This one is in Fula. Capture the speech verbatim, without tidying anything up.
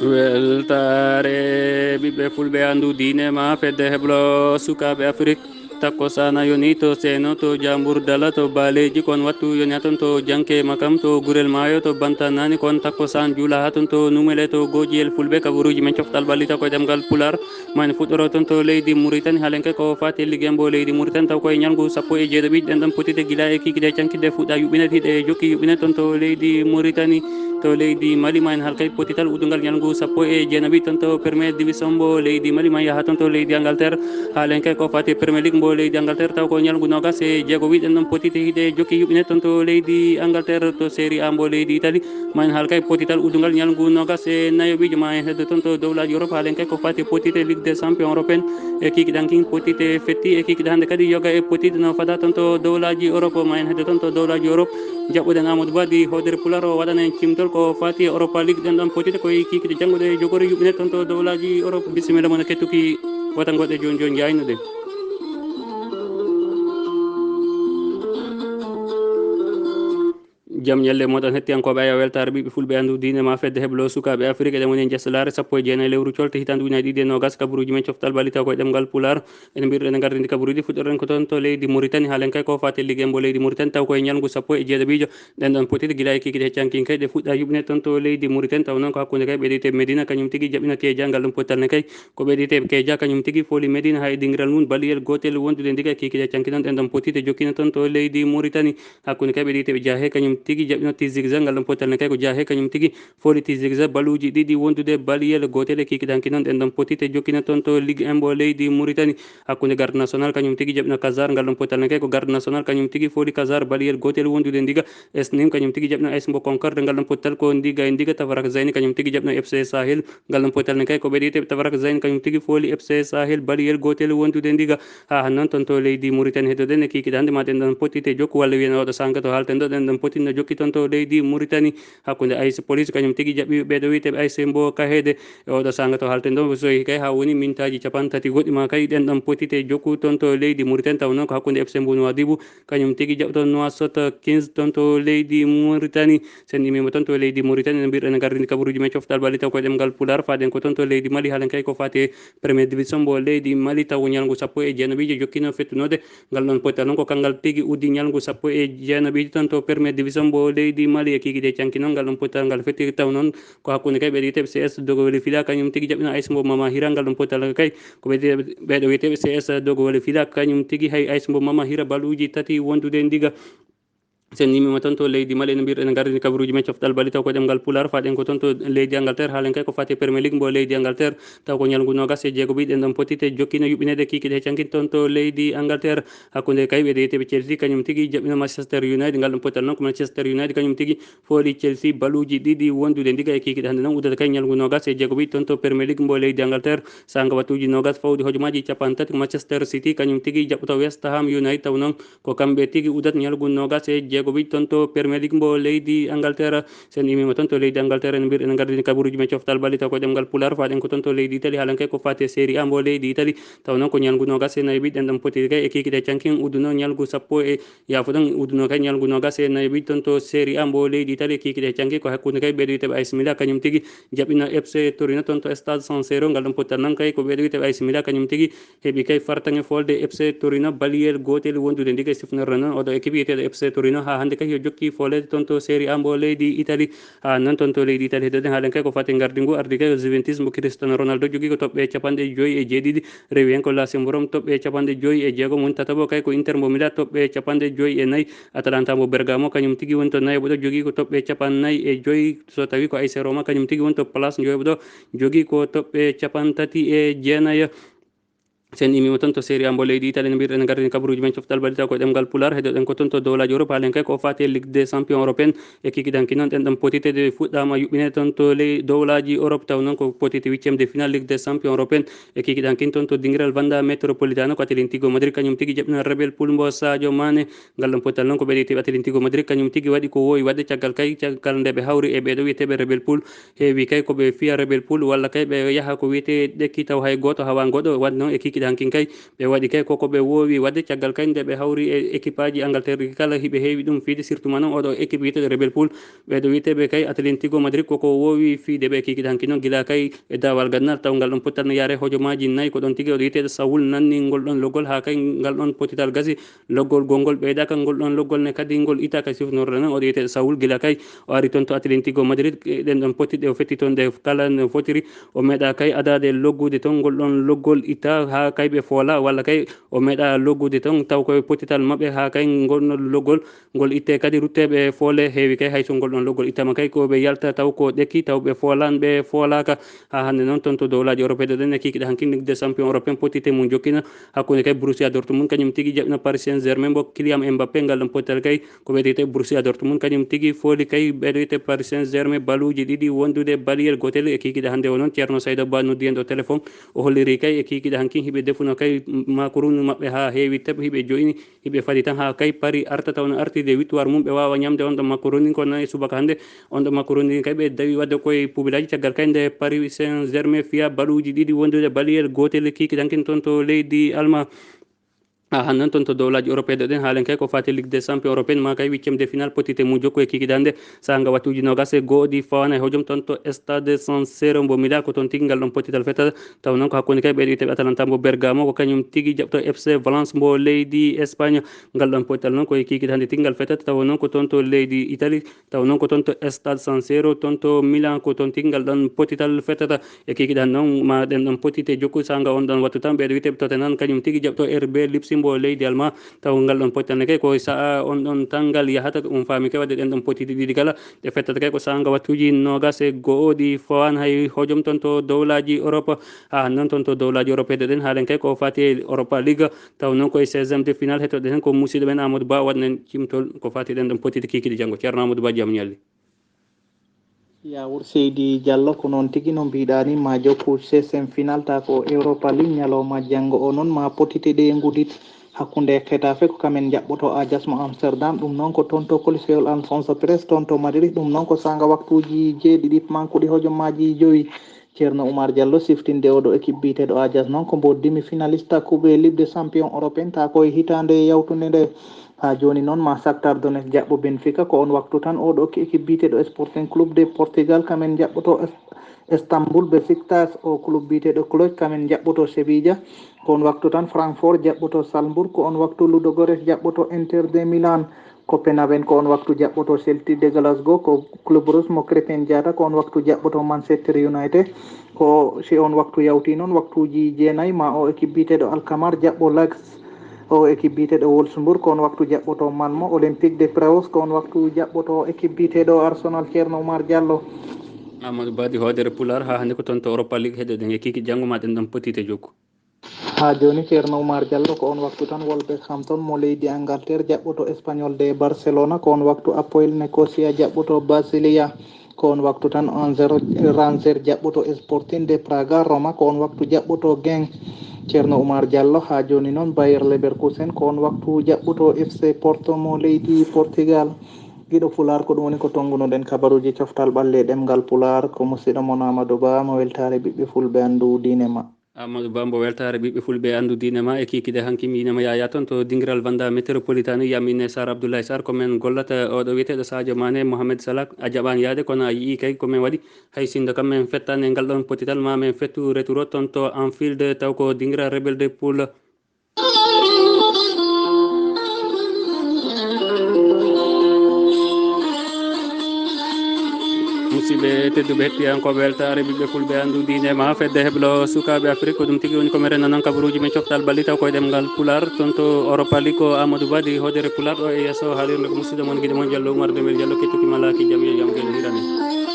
Weltaare ɓiɓɓe fulɓe, anndu diine ma fedde heblo sukaaɓe Afrik. Takko sana yoni to Seeno, to Jaambur Dala, to Baaleeji kon wattu yoni haa ton, to Janke Makam, to Gurel Maayo, to Banta Naani kon. Takko san juula haa ton, to Numele, to Goojiyel Fulɓe, kabaruuji men coftal ɓallita ko e ɗemngal Pulaar. Ma en fuɗɗoro ton to leydi Muritani, haalenke ko faati e liggembo leydi Muritani, taw ko e ñalngu sappo e jeeɗiɗo ɓiy ɗen ɗon potite gila e kikiɗe cankitde fuɗɗa yuɓɓinede, hiɗe jokki yuɓɓinede ton to leydi Muritani. To leydi Mali, ma en haalkay potital uddungal ñalngu sappo e jeenaɓi ton to Premier Division mbo leydi Mali, ma en yaha ton to leydi Angleterre. Haalenke ko faati e Premier League mbo leydi Angleterre, taw ko ñalngu noogas e jeego ɓiy ɗen ɗon potite hiɗe jokki yuɓɓinede ton to leydi Angleterre. To Serie A mbo leydi Italie, ma en haalkay potital uddungal ñalngu noogas e nayo ɓiy, ma en heddo ton to dowlaaji Europe, haalenke ko faati e potite Ligue des Champions européenne e kikiɗankin potite fetti e kikiɗe hannde kadi yoga e potite no fada ton to dowlaaji Europe, ma en heddo ton to dowlaaji Europe. Jaɓɓuɗen Amadou Ba di hoodere Pulaar, o waɗana en cimtol ko faati e Europa League. Ɗen ɗon potite koye kikiɗe jannguɗe jogori yuɓɓinede ton to dowlaaji Europe. Bisimilla mon e kettuki wata ngoɗe jooni jooni, jaynuɗe. Jam ñalle moɗon hettiyankooɓe, ayo weltaare ɓiɓɓe fulɓe, anndu diine ma fedde heblo sukaaɓe Afrik. Eɗen woni e jesɗalaare sappo e jeenayi lewru colte, hitaande ujunaaji ɗiɗi e noogas, kabaruuji men coftal ɓallita ko e ɗemngal Pulaar. Eɗen mbiyɗen, eɗen ngardini kabaruuji, fuɗɗoren ko ton to leydi Muritani, haalenke ko faati e liggembo leydi Muritani, taw ko e ñalngu sappo e jeeɗiɗo ɓiyjo. Ɗen ɗon potite gila e kikiɗe cankin kay ɗe fuɗɗa yuɓɓinede ton to leydi Muritani, taw noon ko hakkunde kay ɓe ɗiite Medina, kañum tigi jaɓɓina Keja, ngal ɗon pottal ne kay ko ɓe ɗiite Keja, kañum tigi fooli Medina haa e dingiral mum baliyel gootel wondude ndiga e kikiɗe cankin noon. Ɗen ɗon potite jokkina ton to leydi Muritani, hakkunde kay ɓe ɗiite ɓe Jaahe, kañum tigi jaɓɓina Tizigza, ngal ɗon pottal ne kay ko Jaahe, kañum tigi fooli Tizigza baluuji ɗiɗi wondude baliyel gootel e kikiɗe cankin noon. Ɗen ɗon potite jokkina ton to Ligue un mbo leydi Muritani, hakkunde Garde National kañum tigi jaɓɓina Kazar, ngal ɗon pottal ne kay ko Garde National kañum tigi fooli Kazar baliyel gootel wondude ndiga. Esnim kañum tigi jaɓɓina A S mbo Concorde, ngal ɗon pottal ko ndiga e ndiga. Tafarak Zayni kañum tigi jaɓɓina F C Sahel, ngal ɗon pottal ne kay ko ɓe ɗiite Tafarak Zayni kañum tigi fooli F C Sahel baliyel gootel wondude ndiga. Haa han noon ton to leydi Muritani heddoɗen e kikiɗe hannde, ma ɗen ɗon potite jokku walla wiyen oɗo sanga to haalten ɗo, ɗen ɗon potitno jokki ton to leydi Muritani, hakkunde A S Police kañum tigi jaɓɓi ɓeɗo wiyeteɓe A S mbo Kahede. E oɗo sanga to haalten ɗo, so yehi kay haa woni mintaaji capanɗe tati goɗɗi, ma kay ɗen ɗon potite jokku ton to leydi Muritani, taw noon ko hakkunde F C mbo Nouadhibou kañum tigi jaɓɓi ton Nouakchott quinze ton to leydi Muritani. Sen immiima ton to leydi Muritani, no mbiyɗen, en ngardini kabaruuji men coftal ɓallita ko e ɗemngal Pulaar, faaɗen ko ton to leydi Mali, haalenke ko faati e Premier Division mbo leydi Mali, taw ñalngu sappo e jeenaɓiijo jokkino fettunoode. Ngal ɗon pottal noon ko kanngal tigi uddi ñalngu sappo e jeenaɓiijo ton to Premier Division mbo leydi Mali. E kikiɗe canki noon, ngal ɗon pottal ngal fetti, taw noon ko hakkunde kay ɓe ɗiite C S Dogoweli Fila, kañum tigi jaɓɓina A S mbo Mama Hira. Ngal ɗon pottal kay ko ɓe ɗiite, ɓeɗo wiyeteɓe C S Dogoweli Fila, kañum tigi hay A S mbo Mama Hira baluuji tati wondude ndiga. Sen immiima ton to leydi Mali, no mbiyɗen, en ngardini kabaruuji men coftal ɓallita ko e ɗemngal Pulaar, faaɗen ko ton to leydi Angleterre, haalenke ko faati e Premier League mbo leydi Angleterre, taw ko ñalngu noogas e jeego ɓiy ɗen ɗon potite jokkino yuɓɓineede kikiɗe cankin ton to leydi Angleterre, hakkunde kay ɓe ɗiiteɓe Chelsea, kañum tigi jaɓɓino Manchester United. Ngal ɗon pottal noon ko Manchester United kañum tigi fooli Chelsea baluuji ɗiɗi wondude ndiga e kikiɗe hannde noon uddata kay ñalngu noogas e jeego ɓiy ton to Premier League mbo leydi Angleterre, sanga wattuuji noogas fawɗi hojomaaji capanɗe tati. Manchester City kañum tigi jaɓɓoto West Ham United, taw noon ko kamɓe tigi uddat ñalngu noogas e jeego ɓiy ton to Premier League mbo leydi Angleterre. Sen immiima ton to leydi Angleterre, en mbiyɗen, en ngardini kabaruuji men coftal ɓallita ko e ɗemngal Pulaar, faaɗen ko ton to leydi Italie, haalenke ko faati e Serie A mbo leydi Italie, taw noon ko ñalngu noogas e nayo ɓiy ɗen ɗon potite kay e kikiɗe cankin udduno ñalngu sappo e, yaafuɗon, udduno kay ñalngu noogas e nayo ɓiy ton to Serie A mbo leydi Italie. Kikiɗe canki ko hakkunde kay ɓeɗo wiyeteɓe A S Milan, kañum tigi jaɓɓina F C Torino ton to Stade San Siro. Ngal ɗon pottal noon kay ko ɓeɗo wiyeteɓe A S Milan, kañum tigi heɓi kay fartaŋŋe foolde F C Torino baliyel gootel wondude ndiga. Sifnorɗen noon oɗo équipe wiyeteeɗo F C Torino, haa hannde kay yo jokki fooleede ton to Serie A mbo leydi Italie. Haa noon ton to leydi Italie, heddoɗen haalenke ko faati e ngardiigu, ardii kay ko Juventus mbo Cristiano Ronaldo, jogii ko toɓɓe capanɗe joyi e jeeɗiɗi. Rewi heen ko Lazio mbo Rome, toɓɓe capanɗe joyi e jeego mum. Tataɓo kay ko Inter mbo Milan, toɓɓe capanɗe joyi e nayi. Atalanta mbo Bergamo, kañum tigi woni to nayaɓo ɗo, jogii ko toɓɓe capanɗe nayi e joyi. So tawii ko A C Roma, kañum tigi woni to place njoyaɓo ɗo, jogii ko toɓɓe capanɗe tati e jeenayi. Sen immiima ton to Serie A mbo leydi Italie, no mbiyɗen, en ngardini kabaruuji men coftal ɓallita ko e ɗemngal Pulaar, heddoɗen ko ton to dowlaaji Europe, haalenke ko faati e Ligue des Champions européenne. E kikiɗanki noon, ɗen ɗon potite ɗe fuɗɗaama yuɓɓineede ton to ley dowlaaji Europe, taw noon ko potite huitième de finale Ligue des Champions européenne. E kikiɗanki ton to dingiral Wanda Metropolitano, ko Atlético Madrid kañum tigi jaɓɓina Red Bull mbo Sadio Mané. Ngal ɗon pottal noon ko ɓeɗo wiyeteeɓe Atlético Madrid, kañum tigi waɗi ko woowi waɗde caggal kay, caggal nde ɓe hawri e ɓeɗo wiyeteeɓe Red Bull. Heewi kay ko ɓe fiya Red Bull walla kay ɓe yaha ko wiyetee ɗekki taw hay gooto hawaa ngoɗo. Waɗde noon e kikiɗe Hankin kay, ɓe waɗi kay koko ɓe woowi waɗde caggal kay nde ɓe hawri e équipe aji Angleterre ɗi kala, hiɓe heewi ɗum fiide, surtout ma noon oɗo équipe wiyeteeɗo Rebel Pool. Ɓeɗo wiyete ɓe kay Atlético Madrid koko woowi fiide ɓe kikiɗe hanki noon, gila kay e dawal gadnal taw ngal ɗon pottal no yaare hojomaji nayi. Ko ɗon tigi oɗo wiyeteeɗo Saul nanni ngol ɗon loggol, haa kay ngal ɗon pottital gasi. Loggol gongol ɓeydaka ngol ɗon loggol ne kadi ngol itaka sifnorɗo noon oɗo wiyeteeɗo Saul, gila kay o ari toon to Atlético Madrid, e ɗen ɗon pottiɗe o fetti toon ɗe kala no fotiri. O meeɗa kay adaade loggude toon ngol ɗon loggol itta haa kay ɓe foola, walla kay o meeɗa loggude toon taw koye pottital maɓɓe haa kay ngol ɗon loggol ngol itte kadi rutteeɓe foole heewi kay. Hay so ngol ɗon loggol ittama kay ko ɓe yalta taw ko ɗekki taw ɓe foolan ɓe foolaka. Haa hannde noon toon to dowlaaji européen ɗo ɗen e kikiɗe hanki Ligue des Champions européen, pottite mum jokkina hakkunde kay Borussia Dortmund kañum tigi jaɓna Paris Saint-Germain mbo Kylian Mbappé. Ngal ɗon pottal kay ko ɓeɗo wiyete Borussia Dortmund kañum tigi fooli kay ɓeɗo wiyete Paris Saint-Germain baluuji ɗiɗi wondude baliyel gootel e kikiɗe hannde o noon. Ceerno Saydo Ba noddi en ɗo téléphone, o holliri kay e kikiɗe hanki hiɓe defuno kay makurunu maɓɓe haa heewi teɓ hiɓe joyini. Hiɓe fadi tan haa kay Paris arta taw no artide victoire mum, ɓe waawa ñamde on ɗon macaroni ko nani subaka hannde. On ɗon macaroni kay ɓe dawi waɗde koye pubilaaji caggal kay nde Paris Saint-Germain fiya baluuji ɗiɗi wondude baliyel gootel kikiɗe hankin toon to leydi Alma. Ha hannden toon to dowlaaji européen ɗo ɗen haalen kay ko fati Ligue des Champions européen ma kay huitième de finale potite mum jokku e kikiɗe hannde. Saanga wattuuji noogas e go'o ɗi fawaana e hojom toon to Stade San Siro mbo Milan, ko toon tigi ngal ɗon pottital fettata. Taw noon ko hakkunde kay ɓeyɗo wiyetee Atalanta mbo Bergamo, ko kañum tigi jaɓto F C Valence mbo leydi Espagne. Ngal ɗon pottital noon ko e kiikiiɗe hannde tigi ngal fettata. Taw noon ko toon to leydi Italie. Taw noon ko toon to Stade San Siro, toon to Milan, ko toon tigi ngal ɗon pottital fettata. E kiikiiɗe hannde noon ma ɗen ɗon pottite jokku saanga on ɗon wattu tan ɓeyɗo wiyetee Tottenham, kañum tigi jaɓto R B Leipzig mbo leydi Alma. Taw ngal ɗon pottal ne kay ko sa'a on ɗon tan ngal yahata, ɗum faami kay wadde ɗen ɗon pottiɗi ɗiɗi kala ɗe fettata kay ko saanga wattuuji noogas e go'o ɗi fawaani hay hojom toon to dowlaaji Europe. Ha noon toon to dowlaaji Europe ɗo ɗen haalen kay ko fati e Europa League. Taw noon ko e seizième de finale hettoɗen heen ko musiɗɗo men Amadou Ba waɗnen cimtol ko fati ɗen ɗon pottiɗi kiikiiɗe janngo. Ceerno Amadou Ba, jam ñalli. Yawur Seydi Diallo, ko noon tigi no mbiɗa ni, ma jokku seizième finale ta ko Europa League ñalawma janngo o noon ma potite ɗe ngudit hakkunde Getafe ko kamen jaɓɓoto Ajax mo Amsterdam, ɗum noon ko toon to Coliseum Alfonso Pires toon to Madrid, ɗum noon ko saanga waktuuji jeeɗiɗi mankuɗi hojomaaji jowi. Ceerno Oumar Diallo siftinde oɗo équipe biyeteeɗo Ajax noon ko mbo demi-finaliste coupe Ligue des Champions européen ta ko e hitaande yawtunde nde. Haa jooni noon ma Shakhtar Donetsk jaɓɓo Benfica, ko on waktu tan oɗo équipe biyeteeɗo Sporting Club de Portugal kamen jaɓɓoto Es-, Istanbul Besiktas, o club biyeteeɗo Cluj kamen jaɓɓoto Sevilla, ko on waktu tan Francfort jaɓɓoto Salzburg, ko on waktu Ludogorets jaɓɓoto Inter de Milan. Copenhagen ko on waktu jaɓɓoto Celtic de Glasgow, ko Club Rouge mo Krépin Diatta ko on waktu jaɓɓoto Manchester United. Ko si on waktu yawti noon, waktuuji jeenayi ma o équipe biyeteeɗo Alkmaar jaɓɓo Lens, o équipe biyeteeɗo Wolfsburg ko on waktu jaɓɓoto Malmo, Olympique de Prague ko on waktu jaɓɓoto équipe biyeteeɗo Arsenal. Ceerno Oumar Diallo. Amadou Badi, hoodere Pulaar, haa hannde ko toon to Europa League heɗoɗen e kiikiiɗe janngo ma ɗen ɗon pottiɗe jokku. Haa jooni, Ceerno Oumar Diallo, ko on waktu tan Wolverhampton mo leydi Angleterre jaɓɓoto Espanyol de Barcelona, ko on waktu Apoel Nicosia jaɓɓoto Basilia, ko on waktu tan Anzer, Rangers jaɓɓoto Sporting de Praga, Roma ko on waktu jaɓɓoto Genk. Ceerno Oumar Diallo, haa jooni noon Bayer Leverkusen ko on waktu jaɓɓoto F C Porto mo leydi Portugal. Giɗo Pulaar, ko ɗum woni ko tonngunoɗen kabaruuji coftal ɓalli e ɗemngal Pulaar, ko musiɗɗo mon Amadou Ba mo weltaare ɓiɓɓe fulɓe anndu diine ma. Amadou Ba mbo weltaare ɓiɓɓe fulɓe anndu diine ma e kiikiiɗe hanki mi inema yaya toon to dingiral Vanda Métropolitano, yamine Sar Abdoulaye Sar ko men gollata, oɗo wiyeteeɗo Sadio Mané, Mohamed Salah a jaɓaani yaade kono a yii kay ko men waɗi, hay sinno kam men fettaani e ngal ɗon pottital ma men fettu retour o toon to Anfield taw ko dingiral Rebel de Pool. Musidɓe tedduɓe hettiyankooɓe weltaare ɓiɓɓe fulɓe anndu diine ma fedde heblo sukaaɓe Afrik, ko ɗum tigi woni ko meren nanan kabaruuji men coftal ɓalli taw koye ɗemngal Pulaar. Toon to Europa League ko Amadou Badi hoodere Pulaar ɗo e yeeso haalirde ko musidɗo mon giɗo mon Diallo Oumar Demel Diallo kettuki malaaki jam yo jam gel hirane.